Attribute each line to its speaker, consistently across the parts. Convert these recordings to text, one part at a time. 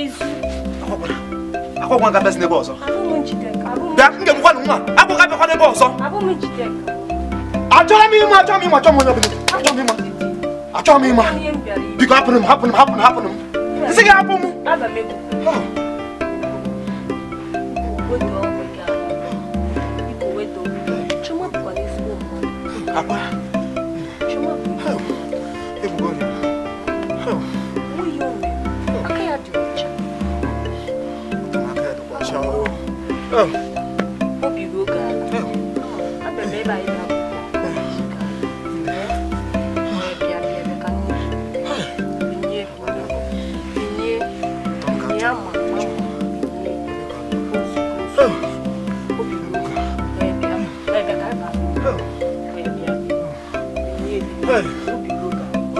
Speaker 1: Izu.
Speaker 2: Akwa ga bịazi n'ebe ọzọ. Bịa, m ga-egbukwa nwa. Akwa ga bịakwa n'ebe ọzọ. Achọrọ m ịma, achọrọ m ịma, achọrọ m onye ọbụla. Achọrọ m ịma. Achọrọ m ịma. Biko hapụnụ m, hapụnụ m, hapụnụ, hapụnụ m. Nsị gị hapụ m. Akwa. Ebugo ya.
Speaker 1: Aka ya dị ọcha.
Speaker 2: Aka ya dịkwa ọcha.
Speaker 1: Obi ruo gị ala. Abịara m ebe anyị na-akwụkwọ. Bịa bịa bịa ka nne. Binye. Binye. Binye ama ama. Binye. Obi ruo gị ala. Bịa bịa. Bịa ka anyị baa. Bịa bịa. Binye. Obi ruo gị ala.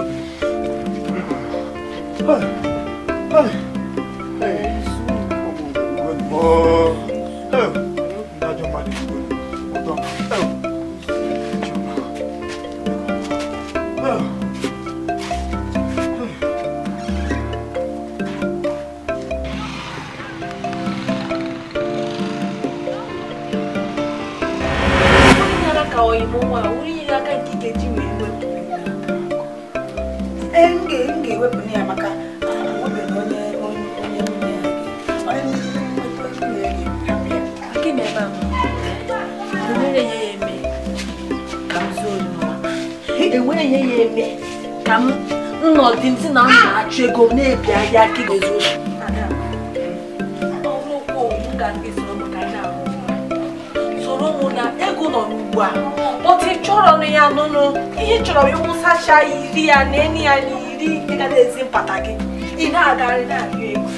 Speaker 1: Ego m na-ebi ahịa ka ga-ezu oshi. Soro mụ na ego nọ n'ugbu a. But ị chọrọ nụ ya nụnụ, ihe ị chọrọ ịwụsacha iri ya na eni ya na iri ị ga na-ezi mpata gị. Ị na-agagharị na-arịọ ego.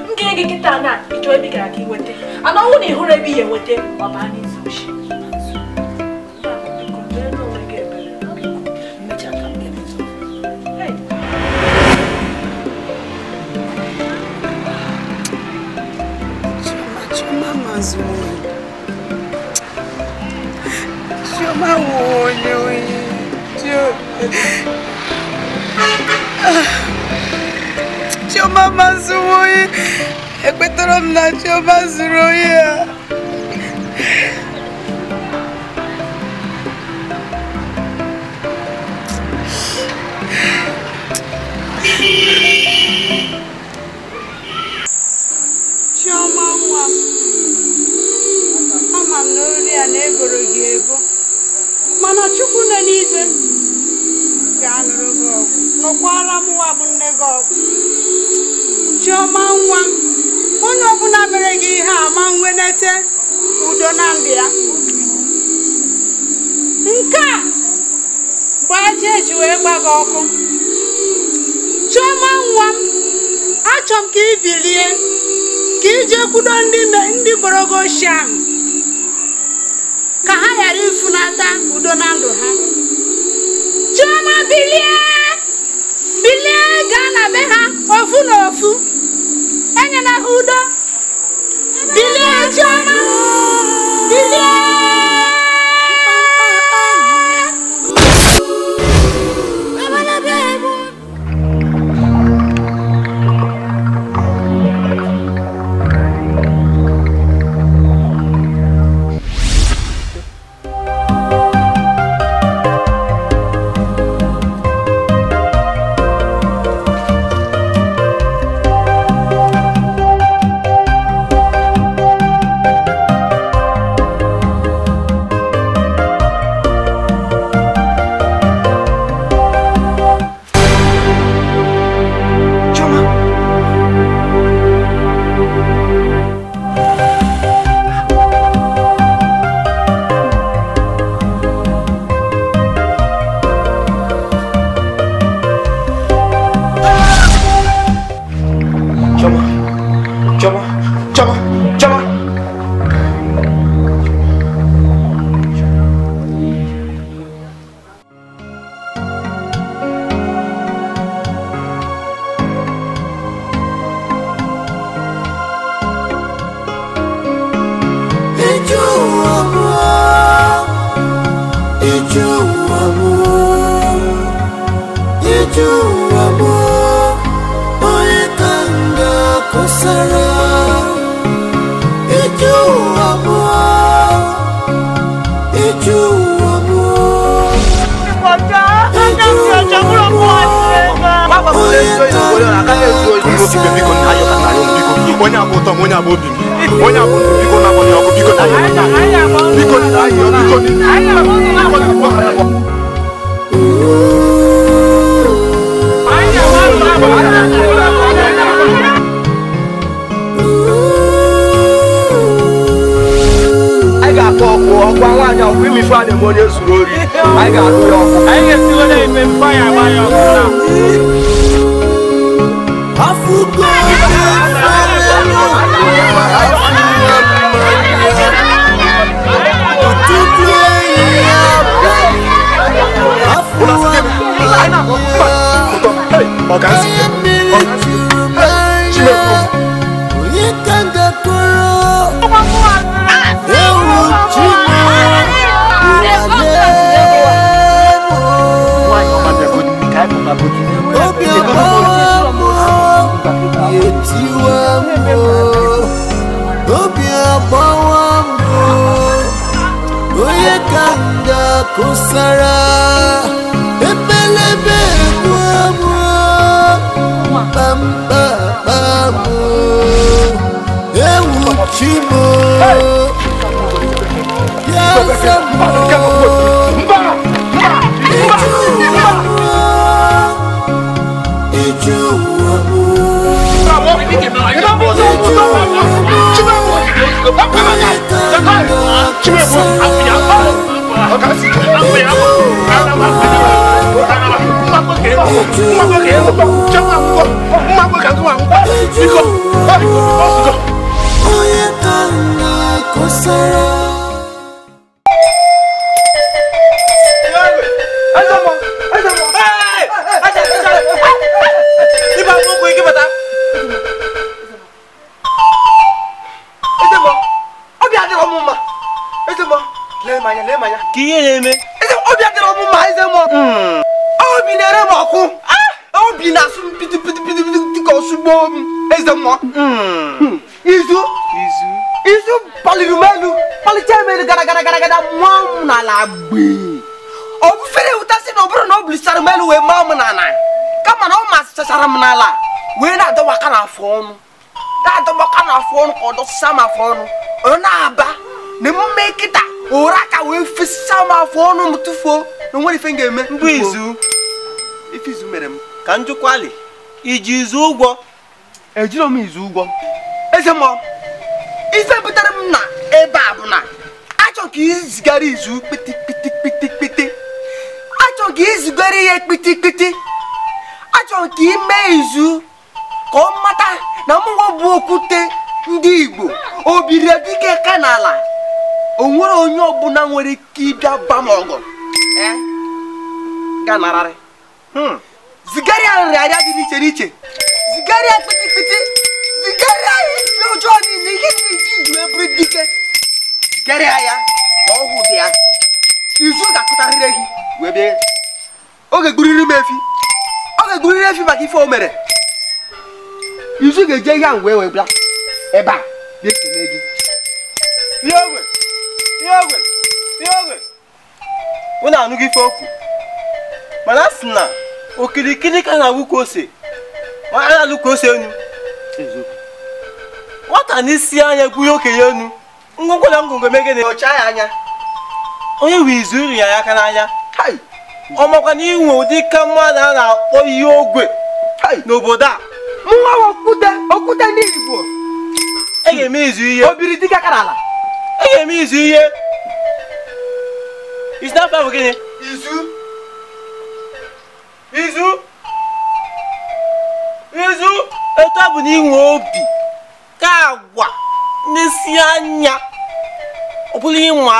Speaker 1: M ga-enye gị kịta na ịchọ ebe ị gara ka ị nweta. Ana ọnwụ na ị hụrụ ebe ị ga-enweta, ọ baa n'izu oshi.
Speaker 3: Chioma mazuru oyi. Ekwetara m na Chioma zuru oyi a. Chioma nwa m, ama m na ori a na-egoro gị ego, mana Chukwu nọ n'igwe ga-anụrụ gị ọgụ, nụkwara m nwa bụ nne gị ọgụ. Chioma nwa m, onye ọbụla mere gị ihe a ma nwenete udo na ndụ ya. Nke a bụ aja eji wee gba gị ọkụ. Chioma nwa m, achọ m ka ị bilie ka ị jee kwudo ndị boro gị oshi ahụ, ka ha ghara ifunata udo na ndụ ha. Chioma bilie, bilie gaa na be ha ofu na ofu, enyela ha udo. Bilie Chioma, bilie.
Speaker 4: Iju
Speaker 2: Onye abụ ụtọ m, onye abụ obi m. Onye abụ ndụ, biko na-agbanye ọkụ, biko na biko na biko biko.
Speaker 4: I got ọkụ nwaanyị ọkụ imi ife a na-eme onye zuru ori. Anyị ga-atụ ya ọkụ.
Speaker 5: Anyị ga-esigo na-eme mpa ya agba ya ọkụ na.
Speaker 6: Kusara epelebe pamba pamo ewu chimo yazamo
Speaker 7: Mbụ izu
Speaker 4: ife izu mere m
Speaker 7: ka njụkwali iji izu ụgwọ
Speaker 4: ejiro m izu ụgwọ eze mmụọ ife butere m na ebe a bụ na achọ ka izigara izu kpiti kpiti kpiti kpiti achọ ka izigara ihe kpiti kpiti achọ ka ime izu ka ọ mata na mụnwa bụ okwute ndị Igbo obiri dike ka n'ala o nwere onye ọbụla nwere ike ịbịa ba m ọgụ ga nararị zigara ya nrịarịa dị n'iche n'iche zigara ya kpịtịkpịtị zigara ya ihe ọjọọ niile ihe niile iji wee bụrụ dike zigara ya ka ọgwụ dị ya izu ga-akụtarịrị ehi wee bịa oge gburiri m efi ọ ga-egburiri efi maka ife o mere izu ga-eje ihe ahụ wee wee bịa ebe a bịa ekele gị.
Speaker 7: Unu anụghị ife okwu mana a sị na okirikiri ka na-awụ ka ose ma a na-alụ ka ose enu nwata n'isi anya gwunye okenye enu ngwongwo na ngwongwo megide
Speaker 4: ọcha ya anya
Speaker 7: onye nwe izu iri ya aka n'anya ọ makwa na inwe ụdị ka mmadụ a na-akpọ ihe ogwe n'obodo a
Speaker 4: mụnwa okwute okwute ndị Igbo
Speaker 7: e ga-eme izu ihe
Speaker 4: obiri dike ka n'ala
Speaker 7: e ga-eme izu ihe izu n'afọ bụ gịnị
Speaker 4: izu
Speaker 7: izu izu etu ọ bụ na inwe obi ka agwa n'isi anya ọ bụrụ ịnwa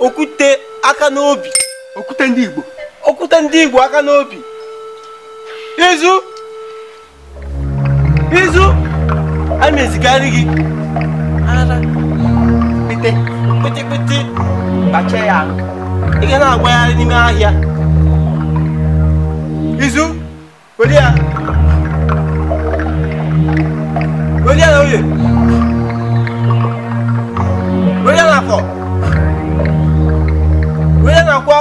Speaker 7: okwute aka n'obi
Speaker 4: okwute ndị Igbo
Speaker 7: okwute ndị Igbo aka n'obi izu izu a na-ezikarị gị ara
Speaker 4: kpịtị
Speaker 7: kpịtị kpịtị
Speaker 4: gbachie ya
Speaker 7: ị ga na-agbagharị n'ime ahịa izu were ya na oye were ya na afọ were ya na nkwọ.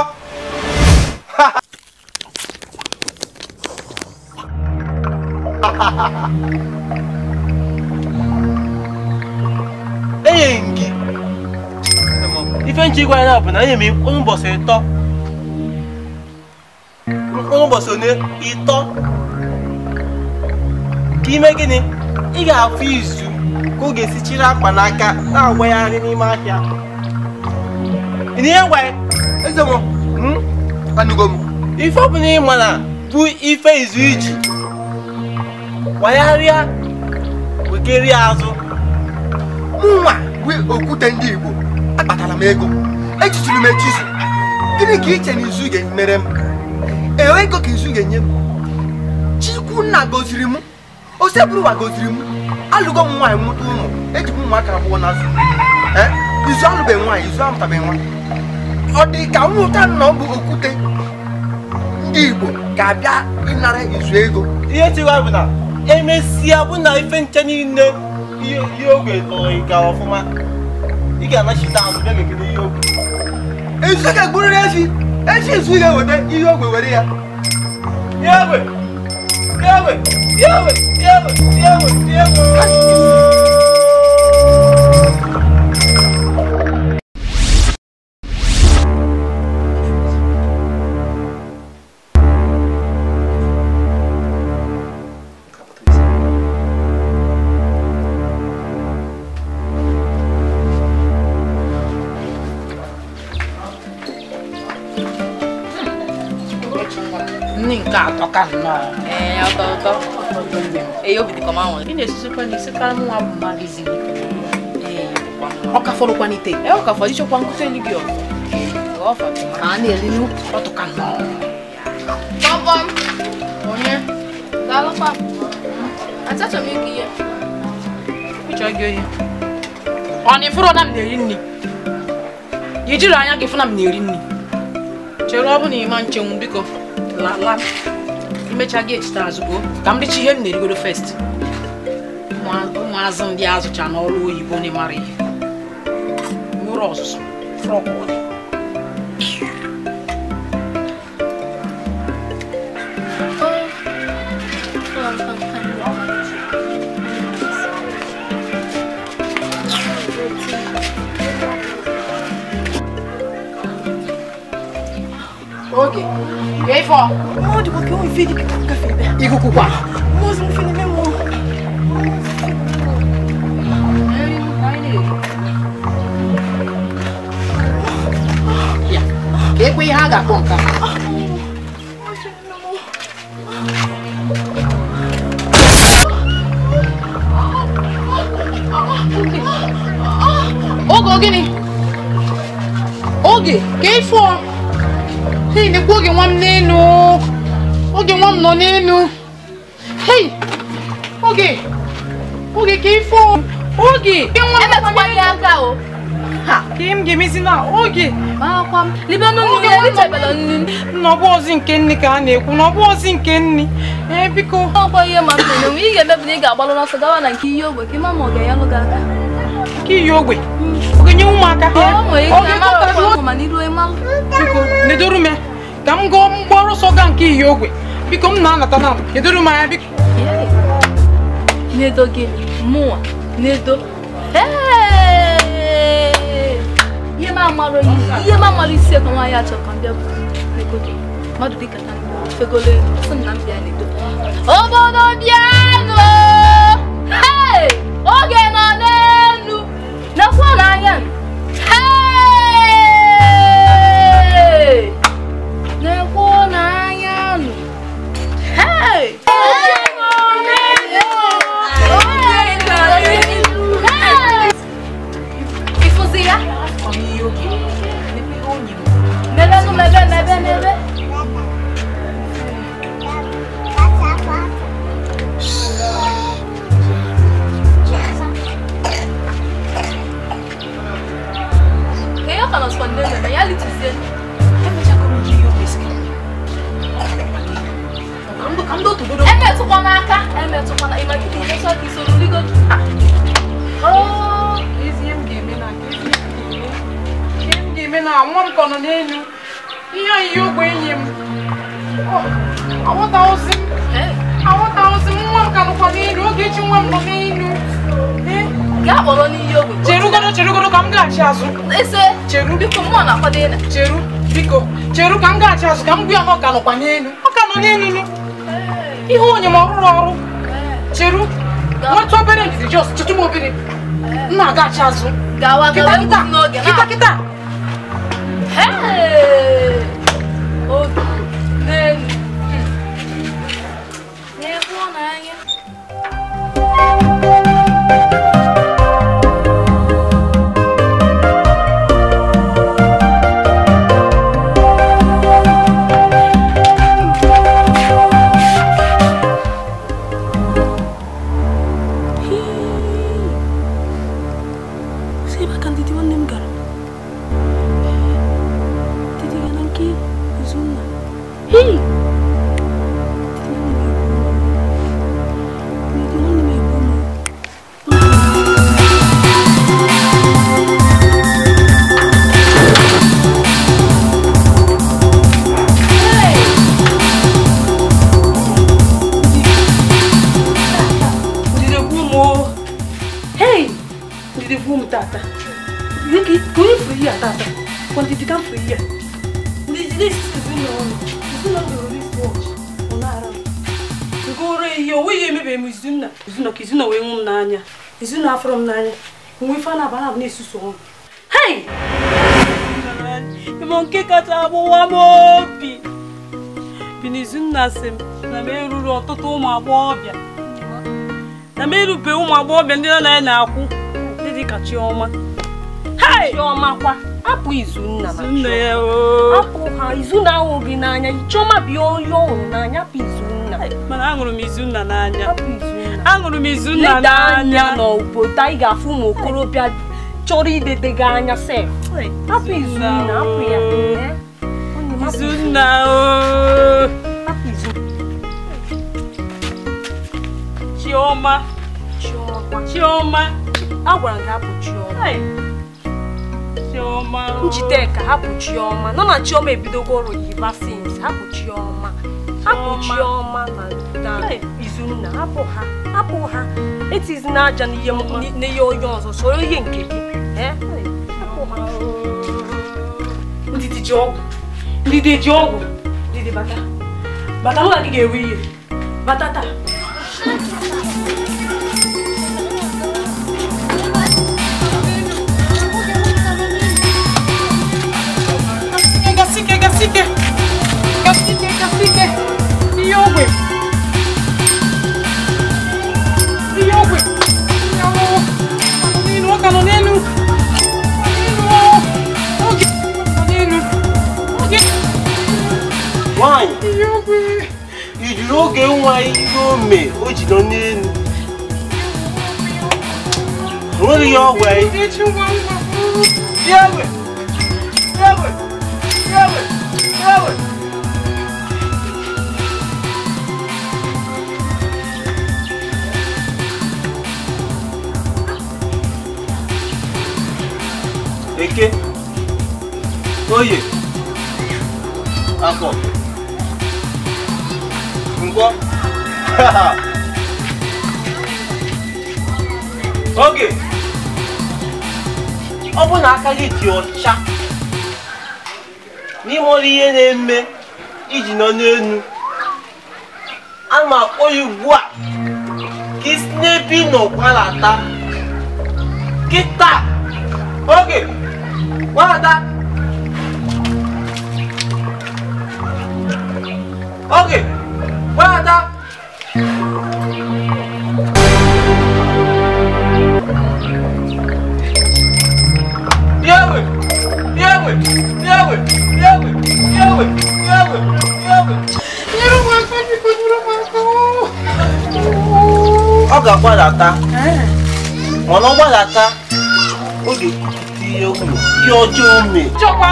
Speaker 7: Enye gị. Ife nche ịgwa ya bụ na enye m ụbọchị ịtọ. Ụbọchị one ịtọ. Ka ime gịnị? Ị ga-afụ izu ka ọ ga-esi chiri akpa n'aka na-agbagharị n'ime ahịa. Ị na ihe gwa ya?
Speaker 4: Eze m, anụgo m.
Speaker 7: Ife ọ bụla ị ma na bụ ife izu iji wagharịa wegeri azụ.
Speaker 4: Mụnwa bụ okwute ndị Igbo, akpatara m ego, echisuru m echisu. Gịnị ka iche na izu ga-emere m? Ee, ego ka izu ga-enye m. Chukwunna goziri m, Osebụrụwa goziri m, alụgo m nwaanyị mụta ụmụ, eji m ụmụaka abụọ n'azụ. Izu alụbeghị nwaanyị, izu amụtabeghị nwa. Ọ dị ka nwụta nna ọ bụ okwute ndị Igbo ga-abịa ịnara izu ego.
Speaker 7: Ihe tiwa bụ na emesịa bụ na ife nche niile ihe ogwe lụrụ gị gara ọfụma, ị ga-anachite azụ bịa gekele ihe ogwe.
Speaker 4: Izu ga-egburiri echi, echi izu ga-eweta ihe ogwe were ya.
Speaker 7: Ihe ogwe! Ihe ogwe! Ihe ogwe! Ihe ogwe! Ihe ogwe! Ihe ogwe!
Speaker 1: Ị na-esuzikwa n'isi karịa nwa bụ mmadụ ziri. Ọ ka fọrọkwa n'ite. Ọ ka fọrọ ịchọkwa nkụta elu gị ọzọ. A na-eri ọtụka nnọọ.
Speaker 8: Gbọmgbọm.
Speaker 1: Onye?
Speaker 8: Daalụkwa. Achọchọ m ịgụ ihe.
Speaker 1: Ịchọ gị oyi. Ọ na ịfụrụ na m na-eri nri? I jiri anya gị fụ na m na-eri nri. Chere ọ bụ na ịma nchenwu biko. La. Imecha gị echita azụ ka m richa ihe m na-erigoro first. Ụmụazụ ndị azụcha n'ọrụ oyibo na-emara ihe. Nwere ọzụzụ frọk. Oge, e aí, vó?
Speaker 9: Onde porque eu vi que café.
Speaker 1: E o cucuá?
Speaker 9: Moço, não filho meu.
Speaker 1: Ya. Que que haga conta? Oge gịnị? Oge, que for? Hey, nekwa oge nwa m n'enu. Oge nwa m nọ n'enu. Hey! Oge! Oge ka ifo! Oge!
Speaker 8: Emetụkwa gị aka o.
Speaker 1: Ha! Ka m ga-emezi na oge!
Speaker 8: Makwa m. Libe nnu gị erichabela nnu.
Speaker 1: N'ọbụ ozi nke nni ka a na-ekwu, n'ọbụ ozi nke nni. Ee, biko.
Speaker 8: Ọkwa ihe ma m na-enwe, ị ga-emebu na ị ga-agbalụ n'ọsọ gawa na nke ihe ogbe ka ịma ma ọ ga-enyelụ gị aka.
Speaker 1: Nke ihe ogbe? Ọ ga-enye ụmụaka?
Speaker 8: Ọ nwere ike amarakwa ma n'iru ịmalụ.
Speaker 1: Biko, nedoro m ya. Ka m gụọ mgbọrọ ọsọ gaa nke ihe ogwe. Biko m na-anata na nedoro m anya biko.
Speaker 8: Nedo gịnị? Mụnwa nedo. Ihe m amara isi ka nwaanyị achọ ka m bịa negodo. Mmadụ dịka na fegolo elu, sị m na m bịa nedo. Obodo bịanụ! Hey! Oge nọ n'elu! Nekwa n'anya m! Hey! Nekwa n'anya nụ! Hey! Oge nọ n'elu! Oge nọ n'elu! Hey! Ịfụzi ya? Mebe mebe mebe mebe. Emetụkwana aka, emetụkwana ịma kịta imecha ka isoro rigodo.
Speaker 1: Ezi ihe m ga-eme na ihe m ga-eme na nwa m ka ọ nọ n'elu. Ihe oyiyi ogbe enyi m. Aghọtaghịzi m. Aghọtaghịzi m nwa m ka nọkwa n'elu. Ogechi nwa m nọ n'elu.
Speaker 8: Gaa kpọrọ n'iyi ogbe.
Speaker 1: Cherugodo m gaghachi azụ.
Speaker 8: Ese
Speaker 1: cheru
Speaker 8: biko mụ na-akwado ịna.
Speaker 1: Cheru biko cheru ka m gaghachi azụ ka m gwa ya na ọ ka nọkwa n'elu. Ọ ka nọ n'elu nụ. Ihe onye ma ọ rụrụ ọrụ. Cheru nweta obere ndidi jos chetu m obere. M na-agaghachi azụ.
Speaker 8: Gawa
Speaker 1: Kịta
Speaker 8: gawa
Speaker 1: kịta
Speaker 8: n'oge
Speaker 1: kịta kịta.
Speaker 8: Hey! Oge n'elu. N'ebe ọ na-anya.
Speaker 9: Sị ebe ka ndidi nwanne m gara. Ndidi gara nke Izunna. Hei! Ndidi nwanne m egbu m. Ndidi egbu m o. Hei! Ndidi egbu m tata. Ndidi ka onye furu ihe a tata. Kwa ndidi ka m furu ihe a. Ndidi na-esisi Izunna ọnụ. Izunna goro wristwatch. Ọ na-ara m. Ngoro ihe o nweghị emebeghị m Izunna. Izunna ka Izunna wee nwụ m n'anya. Izunna afọrọ m n'anya. Nwe ife a na-aba na-abụ na-esusu ọnụ. Hei! Ịmụ nke kacha agbụwa m obi. Bi na Izunna sị m na m eruru ọtụtụ ụmụ agbọghọbịa. Na m erube ụmụ agbọghọbịa ndị nọ na ya na-akwụ ndị dị ka Chiọma. Hei!
Speaker 10: Chiọma kwa hapụ Izunna na
Speaker 9: Izunna ya
Speaker 10: Chiọma.
Speaker 9: ooo.
Speaker 10: Hapụ ha Izunna ahụ gị n'anya. Chiọma bụ onye ọ hụrụ n'anya hapụ Izunna.
Speaker 9: Mana aṅụrụ m Izunna n'anya.
Speaker 10: Hapụ Izunna.
Speaker 9: Aṅụrụ m Izunna
Speaker 10: Leda anya
Speaker 9: n'anya.
Speaker 10: n'obodo anyị ga-afụ ụmụ okorobịa chọrọ idede gị anya sef. Hapụ Izunna, hapụ ya. Eh? Nwanne m, hapụ
Speaker 9: Izunna ooo.
Speaker 10: Hapụ Izunna.
Speaker 9: Chiọma.
Speaker 10: Chiọma kwa.
Speaker 9: Chiọma.
Speaker 10: A gwara m gị hapụ Chiọma.
Speaker 9: Hey! Chiọma ooo.
Speaker 10: Njideka hapụ Chiọma. Nọ na Chiọma ebidogo ọrụ yiba sins. Hapụ Chiọma. Hapụ Chiọma na
Speaker 9: Hey.
Speaker 10: Izunna. Hapụ ha. Hapụ ha. Etizina aja n'ihe n'ihe onye ọzọ. Soro ihe nke gị. Eh? Hapụ ha.
Speaker 9: Ndidi ji ọgwụ. Ndidi ji ọgwụ. Ndidi bata. Bata mụ na gị ga-ewe ihe. Bata taa.
Speaker 1: Gasike gasike. Gasike gasike. Ihe ogwe. Ihe ogwe. Ya o. N'elu ọ ka nọ n'elu. N'elu o. Oge nọ n'elu. Oge.
Speaker 7: Nwanyị,
Speaker 1: Ihe ogwe.
Speaker 7: i jiri oge nwa ihe o mee o ji nọ n'elu. O nweghị ihe ọ gwa ya.
Speaker 1: Echi ngwa ngwa.
Speaker 7: Yewe! Yewe! Yewe! Yewe! Eke, Oye, Afọ, Nkwọ. Oge, ọ bụ na aka gị dị ọcha n'ime ọrụ ihe na-eme iji nọ n'elu, a ma akpọ ya ugbu a ka isi n'ebe ị nọ gbalata kịta. Oge, gbalata. Oge, gbalata. Yewe! Yewe! Yewe! Yewe! Yewe! Yewe! Yewe!
Speaker 1: Nyere m aka biko nyere m aka.
Speaker 7: Ọ ga-agbadata mana ọ gbadata ọ ga-ekwupụta ihe o mere, ihe ọjọọ o mere.
Speaker 1: Chọkwa.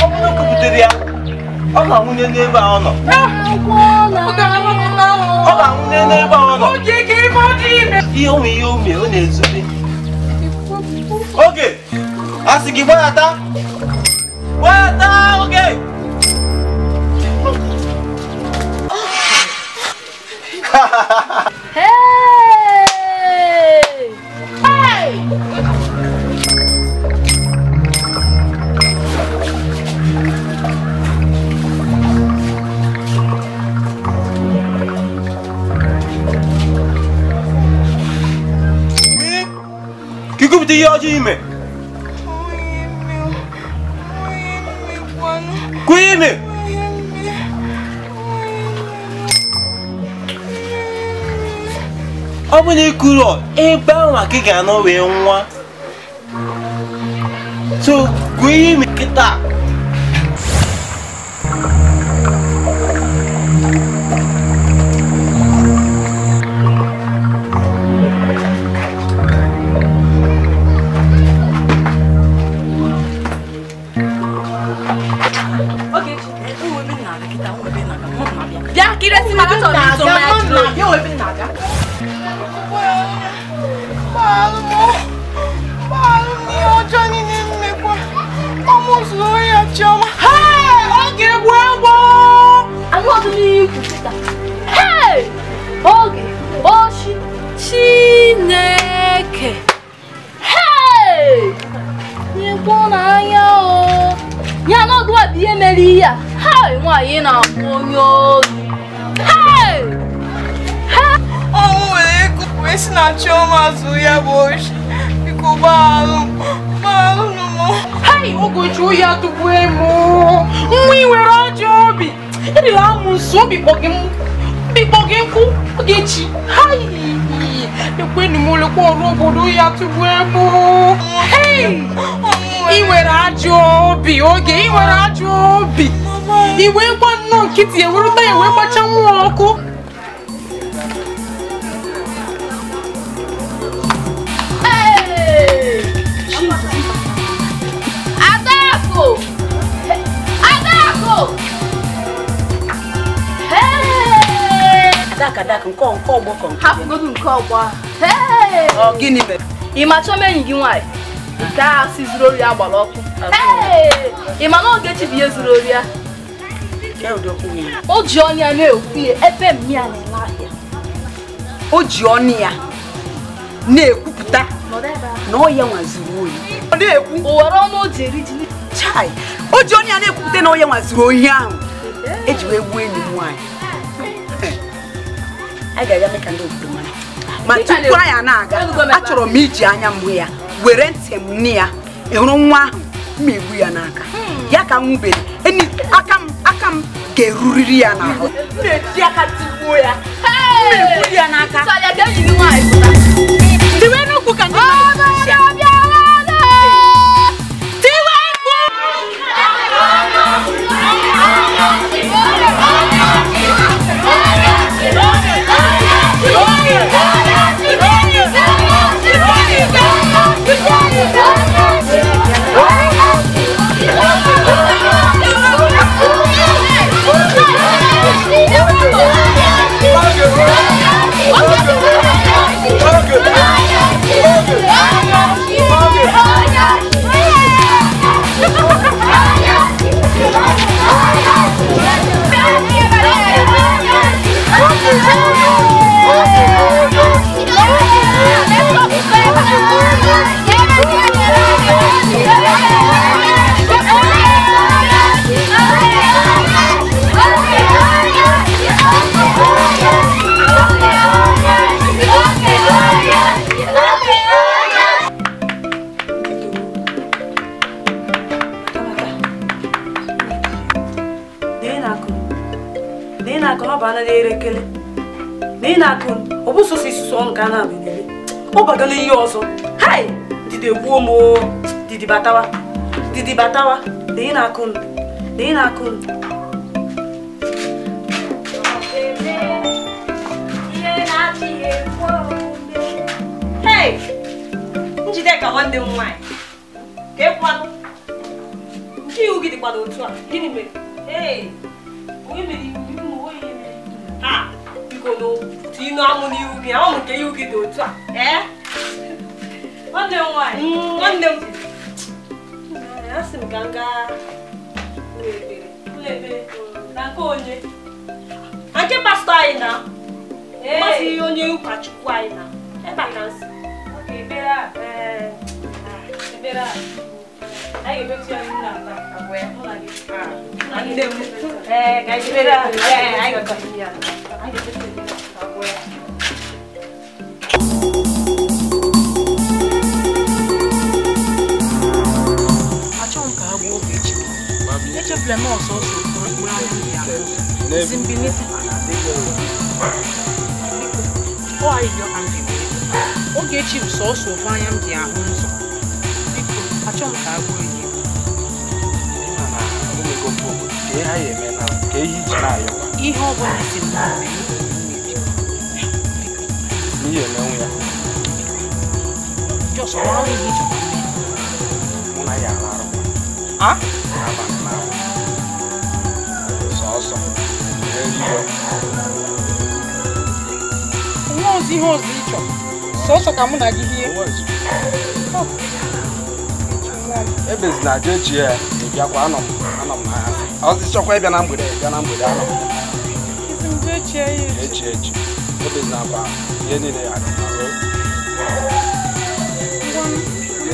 Speaker 7: Ọ bụrụ na o kwupụtara ya, ọ ga-anwụnye n'ebe a ọ nọ.
Speaker 1: Ọ ga-anwụnye
Speaker 7: Ọ ga-anwụnye n'ebe a ọ nọ.
Speaker 1: Oge ka ebe ọ dị ime.
Speaker 7: Ihe o mere, ihe o mere, ọ na-ezobe. Oge, a sị gị gbadata. Gbadata, oge!
Speaker 8: Hey! Hey!
Speaker 7: Ikwupụta ihe ọjọọ ime. Kwuo ime. Ọ bụ na ikwuru ebe ahụ ka ị ga-anọ wee nwa. So kwuo ime kịta.
Speaker 8: Chineke. Hey! N'anya o. Ya na ọdụ a bụ ihe mere ihe a. Hey, nwaanyị na-akpọ onye ozi. Hey!
Speaker 11: Ọnwụ nwere ego wee si na Chioma zụrụ ya bụ oshi. Biko gbaalụ m.
Speaker 1: Hey, Ogochi ya tụgbuo m. Nwa i nwere ajọ obi. Ịrịla amụ nso obi kpọ gị nkụ Ogechi. Hey! Ekwenu m lekwa ọrụ obodo ya tụgbuo m. Hey! I nwere ajọ obi oge, i nwere ajọ obi. I wee gba nnọọ nkịtị ewerụta ya wee gbacha nwa ọkụ.
Speaker 8: Adako! Adako! Hey!
Speaker 12: Adaka adaka nke ọgbọ kọ nke.
Speaker 8: Hapụgodu nke ọgbọ. Hey!
Speaker 12: Ọ gịnị mere?
Speaker 8: Ị ma chọọ enyi gị nwaanyị? Nke a si zuru ori agbara ọkụ. Hey! Ị ma na Ogechi bụ ihe zuru ori ya? O ji ọnụ ya na-ekwu ya ebe mmịa na-ele ahịa.
Speaker 12: O ji ọnụ ya na-ekwupụta na ọ ya nwa zuru ohi. Ọ na-ekwu.
Speaker 8: O were ọnụ o ji eri ji.
Speaker 12: Chai! O ji ọnụ ya na-ekwupụta na ọ ya nwa zuru ohi ahụ. Eji wee gbuo enyi m nwaanyị. Anyị ga-aga mee ka ndị obodo mara. Ma tupu anyị na-aga, achọrọ m iji anya m hụ ya, were ntị m nne ya, ị hụrụ nwa ahụ, m egbu ya n'aka. Ya ka m nwubere, aka m ga-eruriri ya n'ahụ. M na-eji aka tigbuo ya. M na-egbu ya n'aka. Tiwe n'ukwu ka ndị mmadụ si ya. Tiwe mkpu!
Speaker 9: Ọ bagala ihe ọzọ. Hai! Didi egbuo m o. Didi batawa. Didi batawa. Lee na-akụ m. Lee na-akụ m. Hey! Njideka nwanne m nwaanyị. Ka ekwanụ. Nke iwu gị dịkwa n'otu a. Gịnị mere? Hey! Onye mere iwu m onye mere? Ha! Biko no. Tinụ amụ n'ihu gị, amụ nke ihu gị dị otu a. Ee? Nwanne m nwaanyị, nwanne m. Asị m ka m gaa ụlọ ekpere. Ụlọ ekpere na nke onye? Na nke pastọ anyị na. Mmasị onye ụkọchukwu anyị na. Ebe a ka m si. Ekpere a. Ekpere a. Anyị ga-emetu ya n'ihu na taa. Mụ na gị. Nwanne m. Ee, ka anyị ekpere a. Ee, anyị ga-emetu ya. Anyị ga-emetu ya. Ọsọsọ mkpụrụ anya m ji ahụ ụzọ. Si mbilite. Ọ ayịyọ ka m ji wee bịa. Ogechi bụ sọsọ ofu anya m ji ahụ ụzọ. Biko, achọ m ka a gbuo ya. Ihe ọ bụla si m na-eme. Just one ihe ị chọrọ ime. Ah? Nwa ozi ihe ọzọ ị chọrọ. Sọsọ ka mụ na gị hie.
Speaker 13: Ebezina jee chie ya, ị bịakwa anọ m n'ahịa. Ọzọ chọkwa ịbịa na mgbede, ịbịa na mgbede anọ m.
Speaker 9: Isi m jee chie ya echi.
Speaker 13: Echi. Ebezina kwa ihe niile ya dị mma.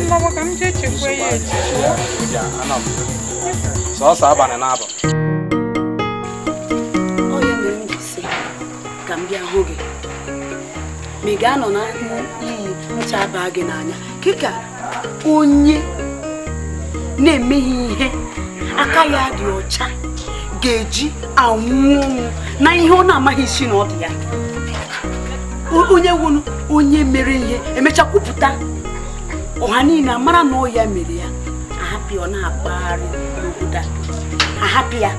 Speaker 9: Mmawa ka m jee chekwa ya echi.
Speaker 13: Anọ m. Sọsọ abalị na-abọ.
Speaker 12: Ọ ya mere m ji sị ka m bịa hụ gị. Ma ị ga-anọ na iyi ncha baa gị n'anya. Kịka onye na-emeghi ihe aka ya dị ọcha ga-eji anwụ ọnwụ na ihe ọ na-amaghị isi na ọ dị ya. Onye wụnụ onye mere ihe emecha kwupụta ọha niile amara na ọ ya mere ya, ahapụ ya ọ na-akpagharị n'obodo a, ahapụ ya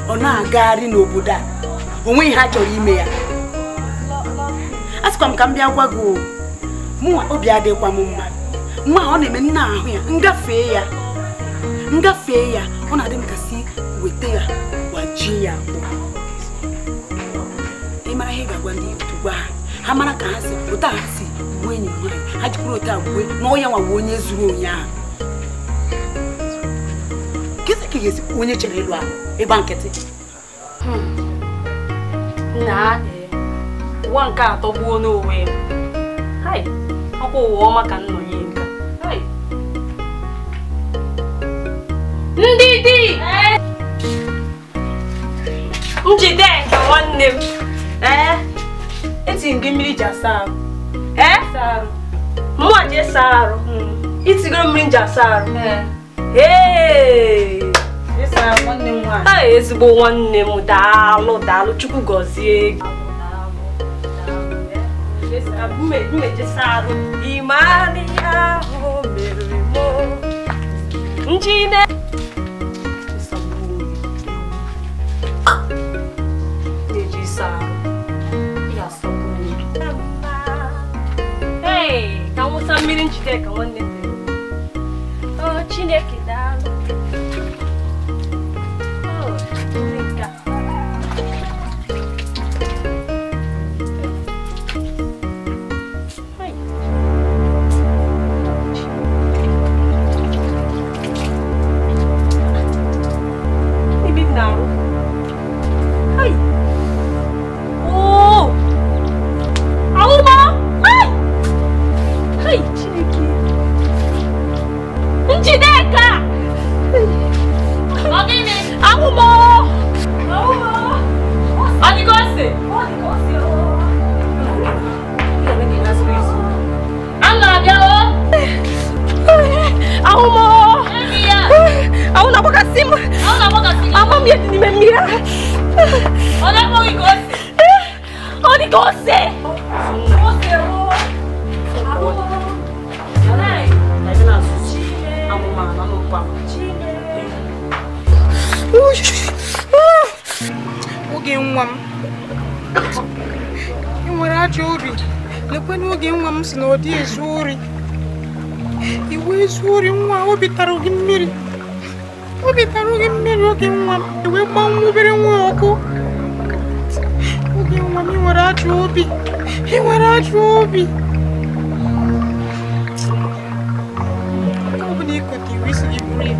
Speaker 12: ọ na-agagharị n'obodo a, o nweghị ha chọrọ ime ya. A sịkwa m ka m bịa gwa gị o, mụnwa obi adịghịkwa m mma. Nwa ọ na-eme nna ahụ ya ngafee ya ọ na-adị m ka si weta ya gbajie ya akpụ. Ị mara ihe ị ga-agwa ndị otu gwa ha, ha mara ka ha si otu a ha si gbuo enyi m nwaanyị, ha jikwuru otu a gbuo na ọ ya nwa bụ onye zuru onye ahụ. Kịta ka ị ga-esi onye chere ịlụ ahụ ịgba nkịtị.
Speaker 10: Na ụwa nke atọ gbuo n'onwe ya. Hai, ọkwa ụwa ọma ka nnọ ya nka. Hai. Ndị di! Njide nke nwanne m. Ee, eti gị mmiri ji asa arụ. Ee? Mụnwa ji esa arụ. Itigoro mmiri ji asa arụ. Ee! Ee, ezigbo nwanne m, daalụ daalụ, Chukwu gọzie gị. Imani ahụ mere m njide na-eji ịsa arụ ya asọgbu. Hey, ka nwụsa mmiri njide ka nwanne m. O Chineke daalụ. O mmiri nke a.
Speaker 9: Oge nwa m, ị nwere ajọ obi. Lekwe n'oge nwa m si na ọ dị ezu ori. Iwu ezu ori nwa, obi tara gị mmiri. Obi tara gị mmiri oge nwa m, iwe gbanwụ obere nwa ọkụ. Oge nwa m, ị nwere ajọ obi. Ị nwere ajọ obi. Ọ bụ na ịkọta iwu isi gị buru ya.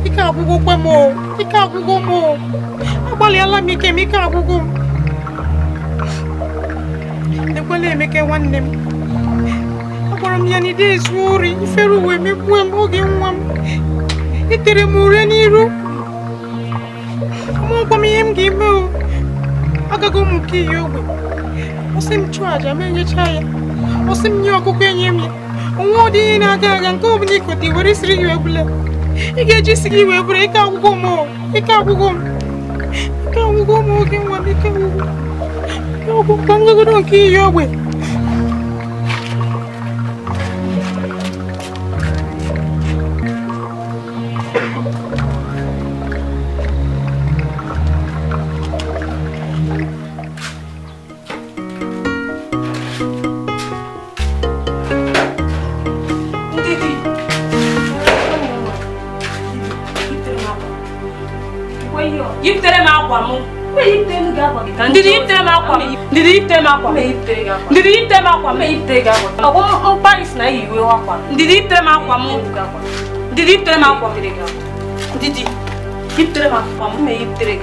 Speaker 9: Ike agwụgwọ kwe m o, ike agwụgwọ m o. Agbalịala m ike m, ike agwụgwọ m. Ekwela Emeka nwanne m. Agwara m ya na ide ezu ori, ifere uwe megbue m oge nwa m. Itere m ure n'iru. Amaghịkwa m ihe m ga-eme o. Agago m nke iyi ogbe. Ọ sị m chụọ aja m enyecha ya. Ọ sị m nye ọkụkọ enye m ya. Onwe ọ dị ihe na-aga aga nke ọ bụla ikote were isiri gị wee bụla. Ị ga-eji isi gị wee bụrụ ike agwụgwọ m o. Ike agwụgo m. Ike agwụgo m oge nwa m ike agwụgo. Ike agwụgo ka m gagodo nke iyi ogbe. Ndidi yiptere m akwa m. Ndidi yiptere m akwa m. Ndidi yiptere m akwa m. Ọgwụ mkparịsị na iyi uwe akwa. Ndidi yiptere m akwa m. Ndidi yiptere m akwa m. Ndidi yiptere m akwa m. Yiptere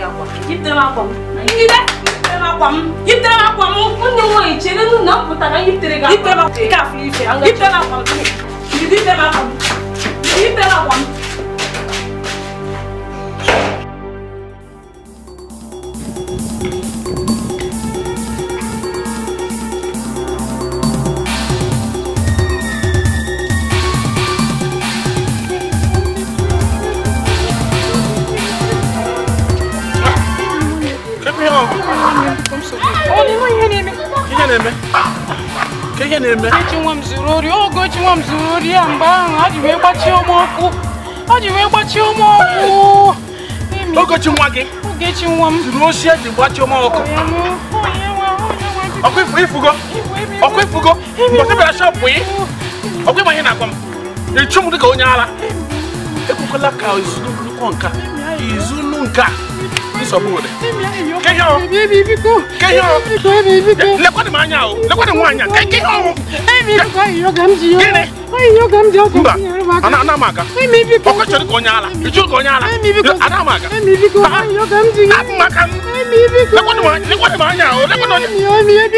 Speaker 9: m akwa m. Ndidi yiptere m akwa m. Yiptere m akwa m. Nwanne m nwaanyị chere na m pụtara yiptere gị akwa. Yiptere m akwa m. Nke a fụrụ ife. Yiptere m akwa m. Ndidi yiptere m akwa m. Ndidi yiptere m akwa m. Ogochi nwa m zuru ori ya mgbe ahụ ha ji wee gbachie ụmụ ọkụ. Ha ji wee gbachie ụmụ ọkụ.
Speaker 5: Ogochi nwa gị?
Speaker 9: Ogechi nwa m.
Speaker 5: Zuru oshi eji gbachie ụmụ ọkụ. Ọkụ ifugo? Ọkụ ifugo? Mbọsị bịara shọpụ ị? Ọkụ ịma ihe na-agwa m? Ịchụ m dịka onye ara. Ekwekwala ka izunu nnukwu nka. Izunu nka. Nsogbu dị. Lekwadị m anya o. Lekwadị m anya. Ke ihe ọnwụ. Gịnị? Mba, ana m aga. Ọkụ chọrọ ka onye ala. Ịchụ ka onye ala. Ana m aga. Abụ m aka m. Lekwadị m anya o. Lekwadị onye.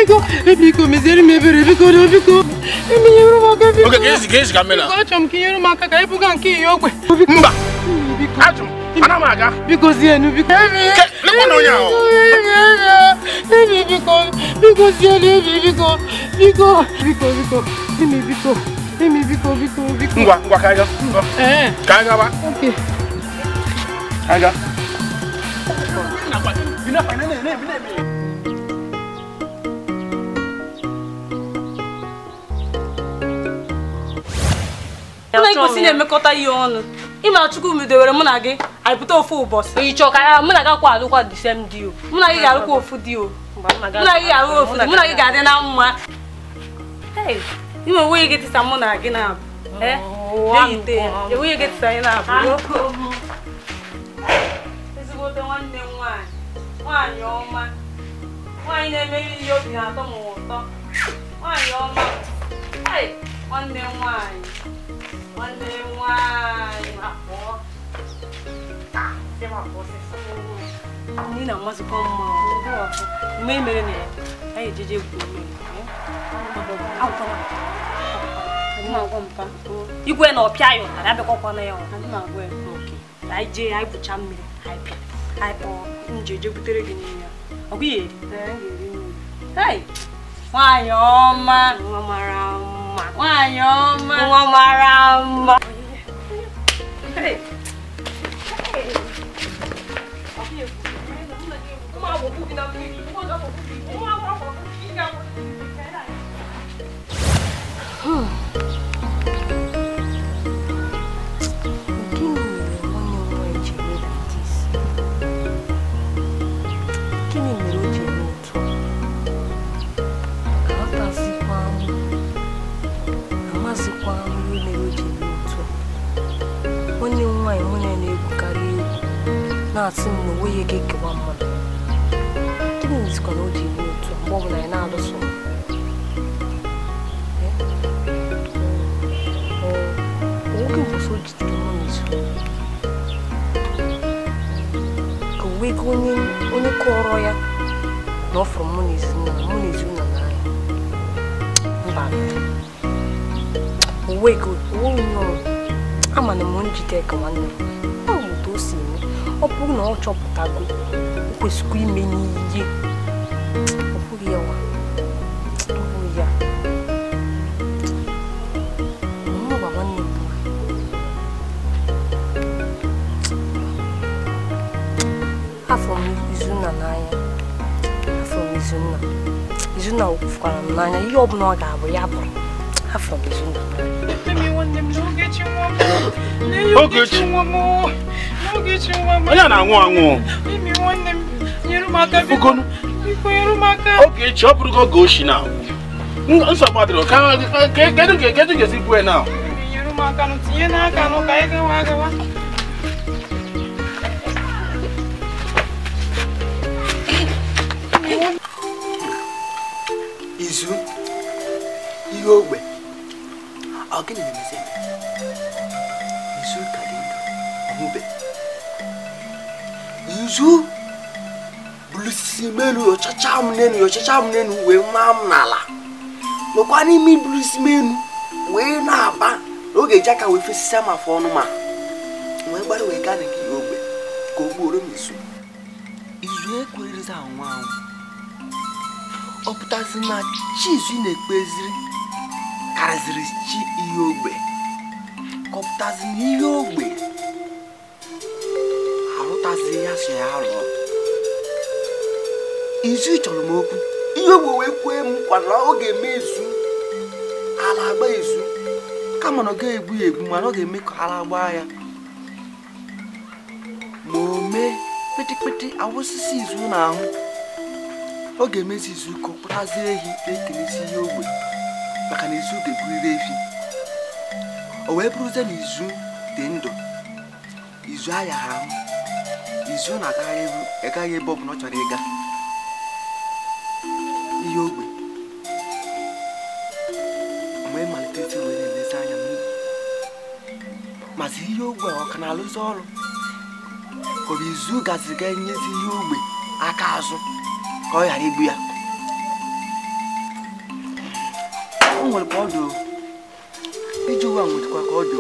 Speaker 9: Biko, meziere m ebere. Biko, biko.
Speaker 5: Oge ka esi ka mmena.
Speaker 9: Achọrọ m ka inyere m aka ka ibuga nke iyi ogbe.
Speaker 5: Mba. Ajụ m. Ana m aga.
Speaker 9: Biko zienu biko.
Speaker 5: Lekwadị onye ahụ.
Speaker 9: Ebi biko. Biko zienu ebi biko. Biko. Biko biko. Emi biko. Emi biko biko biko.
Speaker 5: Ngwa ngwa ka anyị gaa. Ka anyị gaba.
Speaker 9: Okay.
Speaker 5: Ka anyị gaa.
Speaker 10: Mụ na gị kwesịrị na-emekọta ihe ọnụ. Ịma Chukwu medewere mụ na gị anyị pụta ofu ụbọchị. Ị chọọ ka mụ na gị akwa alụkwa the same di o. Mụ na gị ga-alụkwa ofu di o. Mụ na gị ga-alụ ofu di. Mụ na gị ga-adị na mma. Hey, ime onwe gị tisa mụ na gị na-abụ. Eh? Enweghị gị tisa anyị na-abụ. Ezigbote nwanne m nwaanyị. Nwaanyị ọma. Nwaanyị na-emeri ihe obi na-atọ m ụtọ. Nwaanyị ọma. Hey, nwanne m nwaanyị. Nwanne m nwaanyị akpọọ. Ndị na-amasịkwa mma. Mgbe mere na ya, anyị ejeje egwu mmiri. Igwe na ọpịa ya ụtarị abịakọkwa na ya anyị jee anyị bụcha mmiri anyị pịa anyị kpọọ nje je butere gị n'ime ya. Ọ bụ ya eri. Nwaanyị ọma. Nwa mara mma. Nwaanyị ọma. Nwa mara mma. Gịnị mere o ji eme otu a? Aghọtazikwa m. Amazikwa m ihe mere o ji eme otu a. Nwanne m nwaanyị mụ na ya na-egwukarị egwu na-asị m na o nweghị ego ekewa mmadụ. Gịnị mezikwa na o ji eme otu a mgbe ọbụla anyị na-alụso? Oge mbọsị o jidere mụ n'izu ka o wego onye kọrọ ya na ọ fụrụ mụ na ezinụlọ n'anya. Mba, o wego onye ọrụ ama na m njide ka nwanne m. Ọ bụ otu o si eme. Ọ bụrụ na ọ chọpụtago, o kwesịkwa ime n'ihe. Ọ bụghị ya nwa. Ọ bụghị ya. Mụ gwa nwanne m nwaanyị. Izunna fụkwara m n'anya ihe ọbụla ọ ga-abụ ya bụrụ afọ m Izunna.
Speaker 5: Ogechi onye na-anwụ anwụ Ogechi ọ bụrụgo oge oshi na nsogbu adịrọ kedu ga-esi bue na
Speaker 4: Izu ihe ogbe ọ gịnị na-emezi eme? Izu ka dị ndụ ọmụbe Izu bulisi m elu ọchacha m n'elu ọchacha m n'elu wee maa m n'ala nọkwa n'ime bulisi m elu wee na-aba n'oge eji aka wee fesisia m afọ ọnụ ma wee gbara wee gaa na nke ihe ogbe ka o gbuoro m izu. Izu ekwerezi anwụ anwụ ọ pụtazi na chi izu na-ekpeziri karịziri chi ihe ogbe ka ọ pụtazi na ihe ogbe arụtazi ya so ya rụọ. Izu chọrọ m okwu ihe ogbe wee kwee m nkwa na ọ ga-eme izu ala agba izu kama na ọ ga-egbu ya egbu mana ọ ga-eme ka ala gbaa ya ma o mee kpịtịkpịtị awụsịsị izu n'ahụ. Ọ ga-emezi izu ka ọ kpụtazie ehi na-ekelesi ihe ogbe maka na izu ga-egburiri efi o wee bụrụzie na izu dị ndụ izu ayaghị ahụ izu na-agaghị ebe ọ bụla ọ chọrọ ịga. Ihe ogbe mgbe malite wee na-elezi anya m mazi ihe ogbe ọ ka na-alụzi ọrụ ka ọ bụ izu gaziri ga enyezi ihe ogbe aka azụ ka ọ ghara igbu ya. O nwere ka ọ dị iji ụwa nwetakwa ka ọ dị.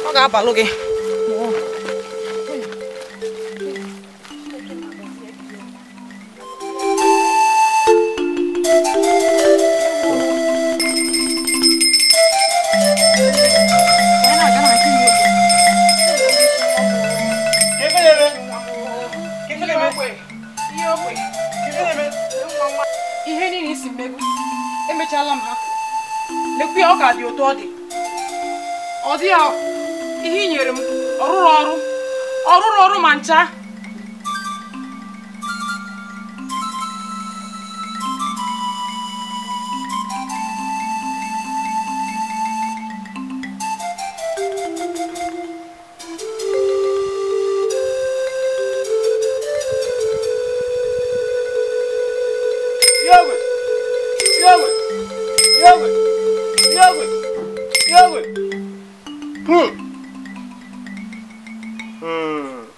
Speaker 1: Ọ ga-abalụ gị. Ihe niile isi mmegbu emechaala m ha lekwa ya ọ ka dị otu ọ dị ọ dị ya ihe i nyere m ọ rụrụ ọrụ ma ncha.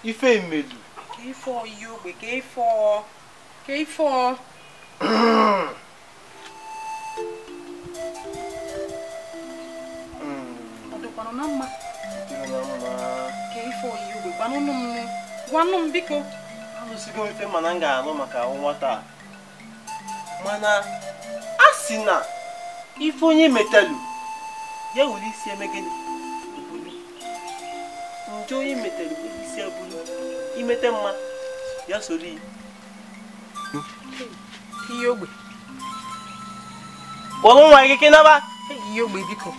Speaker 7: Ife emedu
Speaker 1: ka ife oyi ogbe ka ife ọ dịkwanụ na mma ka ife oyi ogbe gwanụnụ m gwanụ m biko.
Speaker 7: Alụsigo m ife mana m ga-alụ maka ahụ nwata a mana a sị na ife onye metelu ya were isi eme gịnị nje onye metelu isi abụrụ imete mma ya soro iyi
Speaker 1: ihe ogbe
Speaker 7: kpọrọ nwa gị kenaba
Speaker 1: ihe ogbe biko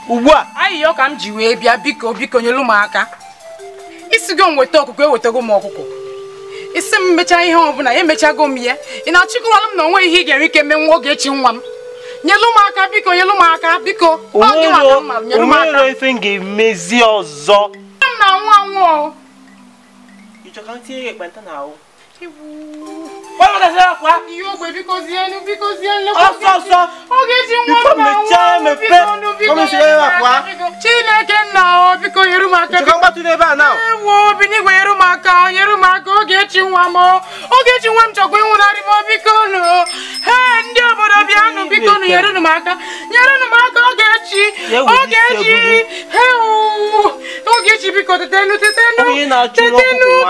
Speaker 7: ugbu a
Speaker 1: ayịyọ ka m ji wee bịa biko biko nyelu m aka isigo m weta ọkụkọ ewetago m ọkụkọ isi m mechaa ihe ọbụla ya emechago m ya ị na-achịkọwalụ m na onwe ihe ị ga-enwe ike menwe Ogechi nwa m nyelu m aka biko nyelu m aka biko ọ gị maka mma nyelu m aka
Speaker 7: onwere ife m ga-emezi ọzọ
Speaker 1: m na-anwụ anwụ
Speaker 7: ị chọrọ ka m tinye gị ekpenta n'ahụ
Speaker 1: ihe ogbe biko zienu biko zienu
Speaker 7: ọsọ ọsọ
Speaker 1: Ogechi nwa m na-anwụ biko biko Chineke nna o biko nyere m aka ewo obi n'igwe nyere m aka nyere m aka Ogechi nwa m Ogechi nwa m chọkwa ịnwụnarị m biko nụ he ndị obodo bịanụ biko nụ nyere m aka nyere m aka Ogechi Ogechi Ogechi biko tetenu tetenu tetenu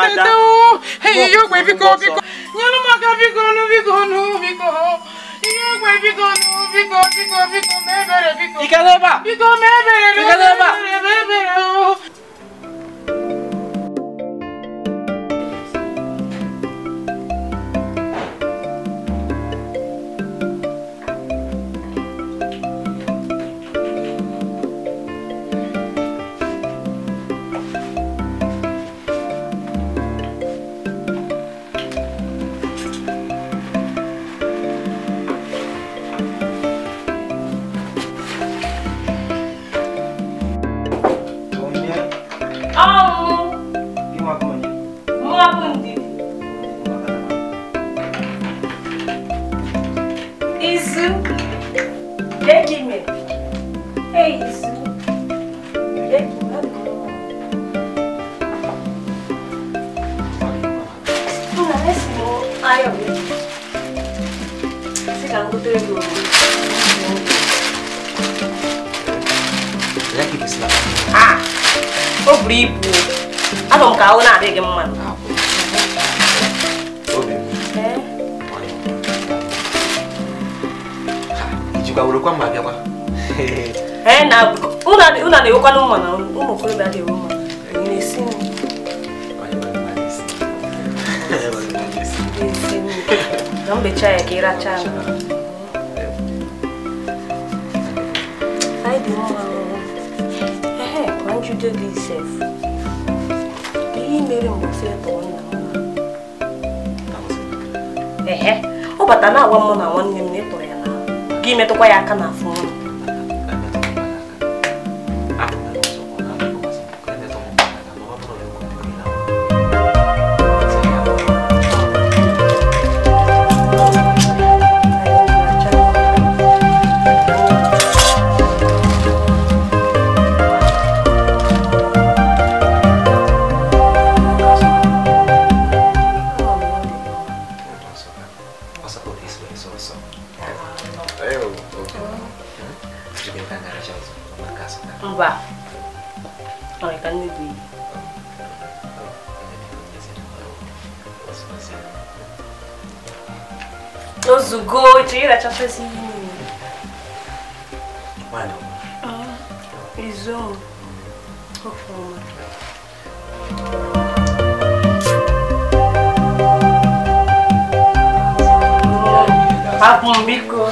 Speaker 1: tetenu ihe ogbe biko biko nyere m aka biko nụ biko nụ biko ihe ogbe biko nụ biko biko biko mee ebere biko biko mee ebere mee ebere.
Speaker 10: Mụ abụ Ndidi. Izu. Ejime. Hey, Izu. Ejime. Nna, esi m ahịa bịa. Sị ka m gotere gị oroma. Ah! O buru ibu. Achọrọ m ka ahụ na-adị gị mma. Ee, na unu na-ewekwanụ mma na ụmụ okorobịa adịghị ewe mma. Na-esi nri. Na m bechaa ya ka ị rachaa m. Anyị dị mma. Ehe, ka m jide gị sef. Ihe mere mbọsị tọrọ nna m. Ehe, ọ bata na-agwa mụ na nwanne m na ị tọrọ ya n'ahụ. Gị metụkwa ya aka n'afọ ọnụ. Mba, ọ ka nne gị. Ozugbo ji ịrachachasị ihe niile. Izu ọfụma. Hapụ m biko.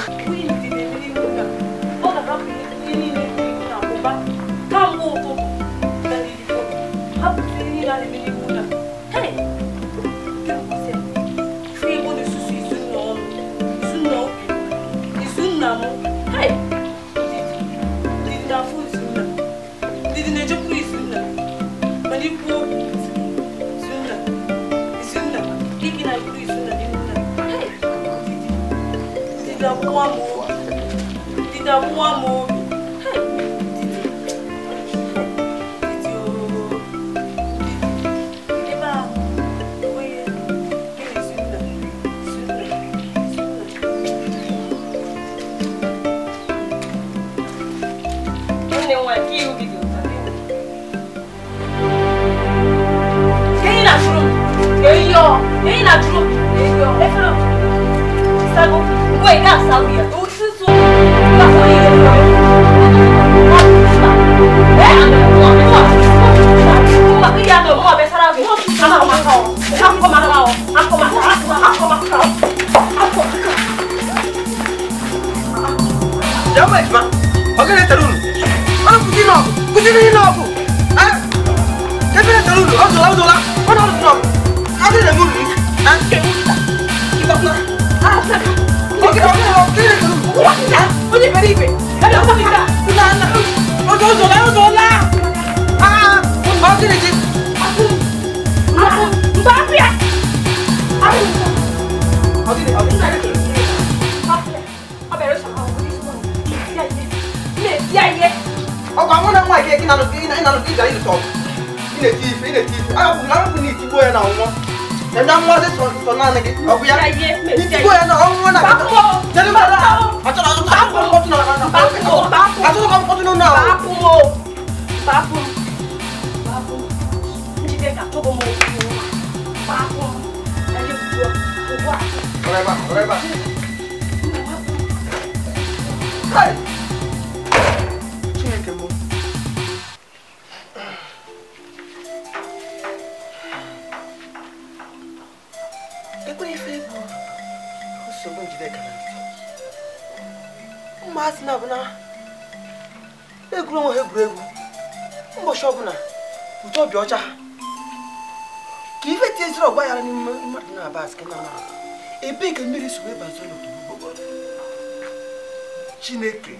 Speaker 4: Chineke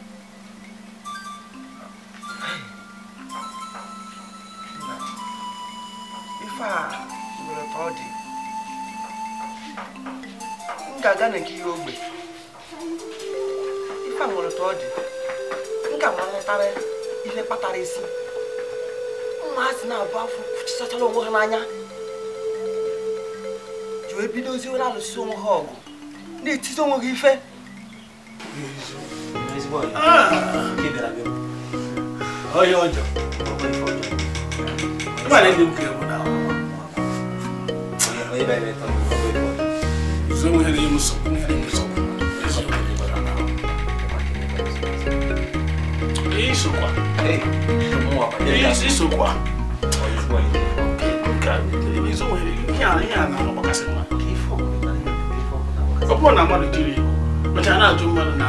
Speaker 4: ife Ife a nwere ka ọ dị. M ga-aga na nke ihe ogbe. Ife a nwere ka ọ dị. M ga-amalịtara ihe kpatara isi. Ụmụazị na-abụ afọ kwuchisachara onwe ha n'anya. Ji wee bidozie were alụsị onwe ha ọgụ. Na-etiti onwe ha ife.
Speaker 5: Onye ọjọọ. Ọ bụrụ na mmadụ jiri ego mechaa na-ajụ mmadụ na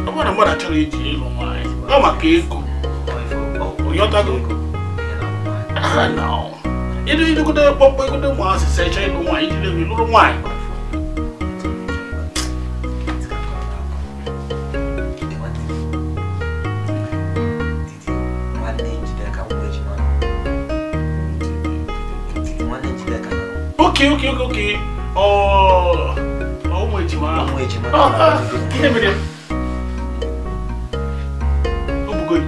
Speaker 5: ọ bụrụ na mmadụ achọrọ iji ịlụ nwaanyị ọ maka ego ọyọtago idogodo kpọmkpọ egodo ụmụazị sị chọọ ịlụ nwaanyị ijiri ego lụrụ nwaanyị. Okay. Oh, my Jima. Oh, good.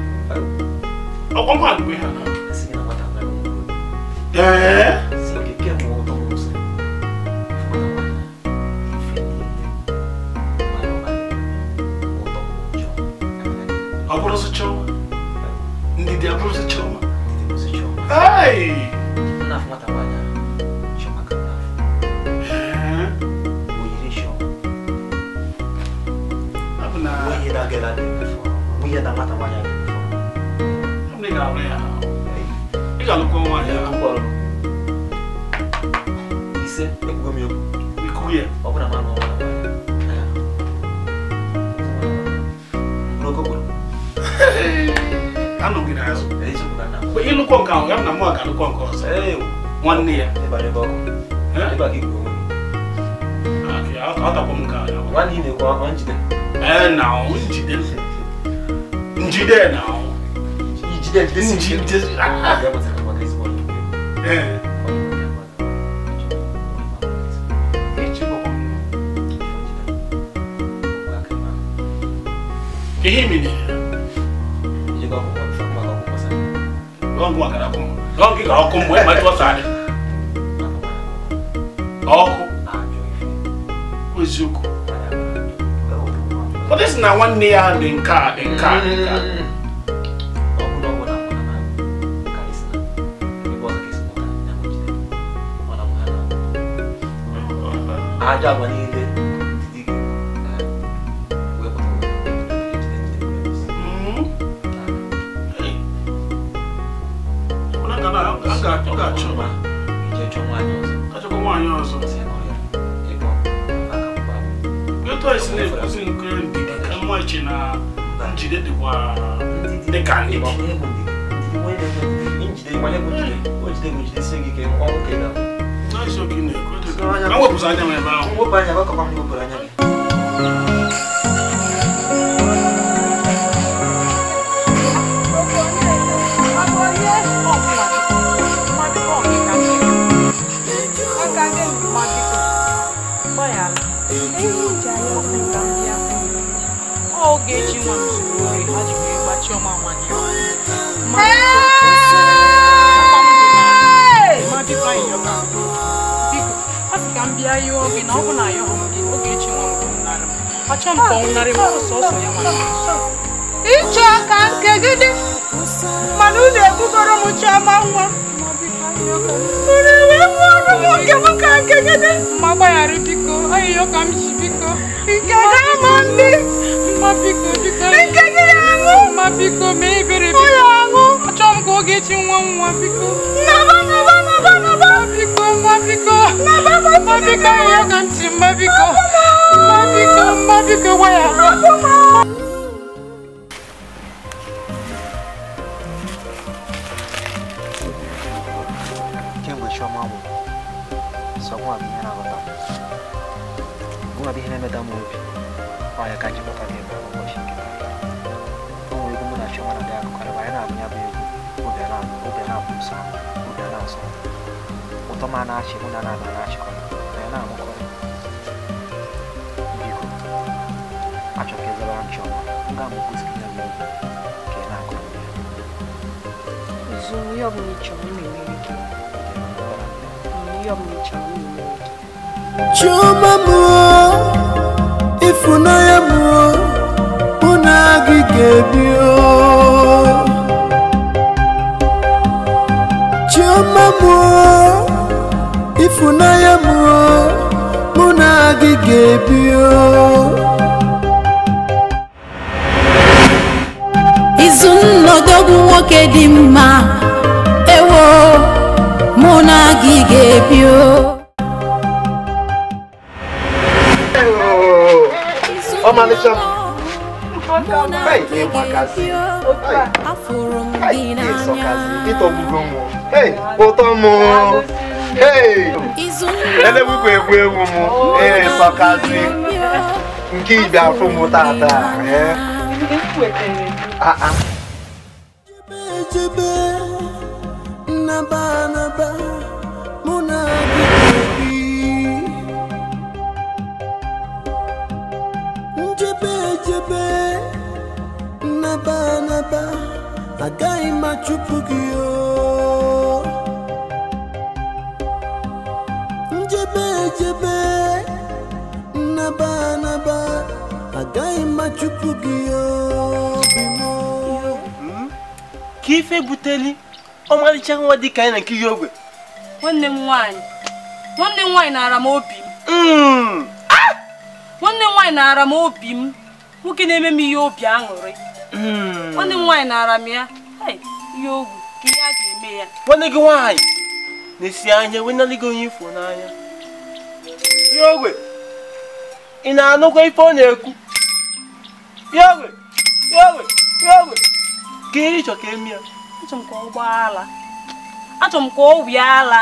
Speaker 5: Oh, come on, we have. Eh? Hey! Nwanne ya. Njide na. Njide. Ihe mere? Ọkụ. But this na nwanne ya dị nke a dị nke a dị nke a.
Speaker 3: Ịchọ ka nke gị dị mana unu ebugoro m Chiọma nwa unu ewepụrụ m nke m ka nke gị dị
Speaker 11: mma gbaghara biko ahịhịa ka m ji biko
Speaker 3: nke gị ama ndị
Speaker 11: mma biko biko
Speaker 3: nke gị aṅụ
Speaker 11: mma biko mee ebere biko
Speaker 3: ụlọ aṅụ
Speaker 11: achọ m ka Ogechi nwa nwa biko
Speaker 3: naba naba naba naba
Speaker 11: biko mma biko
Speaker 3: naba
Speaker 11: mma biko ahịhịa ka m ji mma biko mma biko mma biko gbaghara.
Speaker 14: Chioma na-adị akụkarị anyị na-abụ ya bụ egwu obi na-abụ nsọ obi na-asọ ụtọ ma na-achị mụ na na-aba na-achịkọ anyị na-amụkọrị biko achọrọ ka ịzabara m Chioma m ga-amụgosi gị ya bụ egwu ka ị na-akụrụ m ya.
Speaker 15: Izu ihe ọbụla ị chọrọ m na-emere gị. Ihe ọbụla ị chọrọ m na-emere gị.
Speaker 6: Chioma m ịfụnanya m mụ na gị ga-ebi o. Chioma m ịfụnanya m mụ na gị ga-ebi o.
Speaker 16: Izu nnọdọgwu nwoke dị mma ewo mụ na gị ga-ebi o.
Speaker 2: Ọmalịcha m. Hey, ịgbakasị. Hey, ịsọkasị. Ịtọgbugo m. Hey, ụtọ m. Hey, elewukwa egwu egwu m. Ee, sọkasị. Nke ibe afọ m tata. Ah ah.
Speaker 6: Ejebe nnaba anaba mụ na gị ga-ebi. Njebe ejebe nnaba anaba agaghị m achụpụ gị o. Njebe ejebe nnaba anaba agaghị m achụpụ gị o.
Speaker 7: Ka ife buteli ọmalịcha nwa dị ka anyị na nke ihe ogwe.
Speaker 10: Nwanne m nwaanyị nara m obi m. Nwanne m nwaanyị nara m obi m. Nwoke na-eme m ihe obi aṅụrị. Nwanne m nwaanyị nara m ya. Ihe ogwu ka ihe a ga-eme ya.
Speaker 7: Nwanne gị nwaanyị na-esi anya wenalị gị onye ifo n'anya. Ihe ogwe ị na-anụkwa ife ọ na-ekwu? Ihe ogwe, ihe ogwe, ihe ogwe. Ka ihe ịchọ ka emi ya?
Speaker 10: Achọrọ m ka ọ gbaa ala. Achọrọ m ka ọ wịa ala.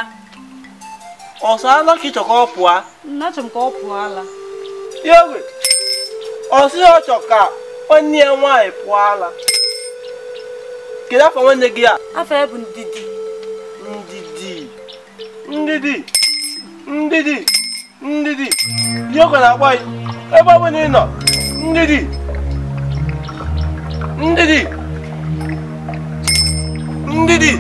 Speaker 7: Ọsọ ala ka ịchọ ka ọ pụọ?
Speaker 10: Achọrọ m ka ọ pụọ ala.
Speaker 7: Ihe ogwe, ọ sị ọ chọ ka nwanne ya nwaanyị pụọ ala. Kedu afọ nwanne gị a?
Speaker 10: Afọ ya bụ Ndidi.
Speaker 7: Ndidi. Ndidi. Ndidi. Ndidi. Ihe ogwe na-akpọ anyị ebe ọ bụla ị nọ. Ndidi. Ndidi. Ndidi.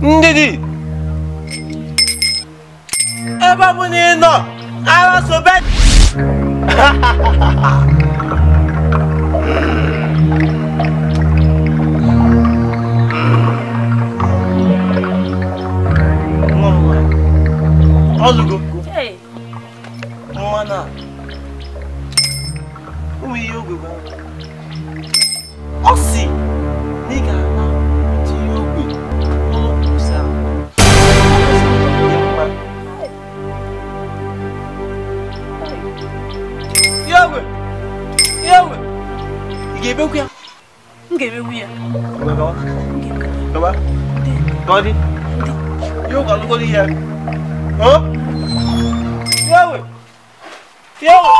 Speaker 7: Ndidi. Ebe ọ bụla ị nọ, ara sobe. Ọlụgo. Nwa na ụmụ ihe ogwe gwara ọ sị na ị ga-ana tinye ogwe n'ụlọ ahụ. Ihe ogwe, ihe ogwe, ị ga-ebekwu ya?
Speaker 10: M ga-emegbu ya.
Speaker 7: Gawa. Gawa dị. Ihe ogwe alụgoro ya. Ihe ogwe, ihe ogwe.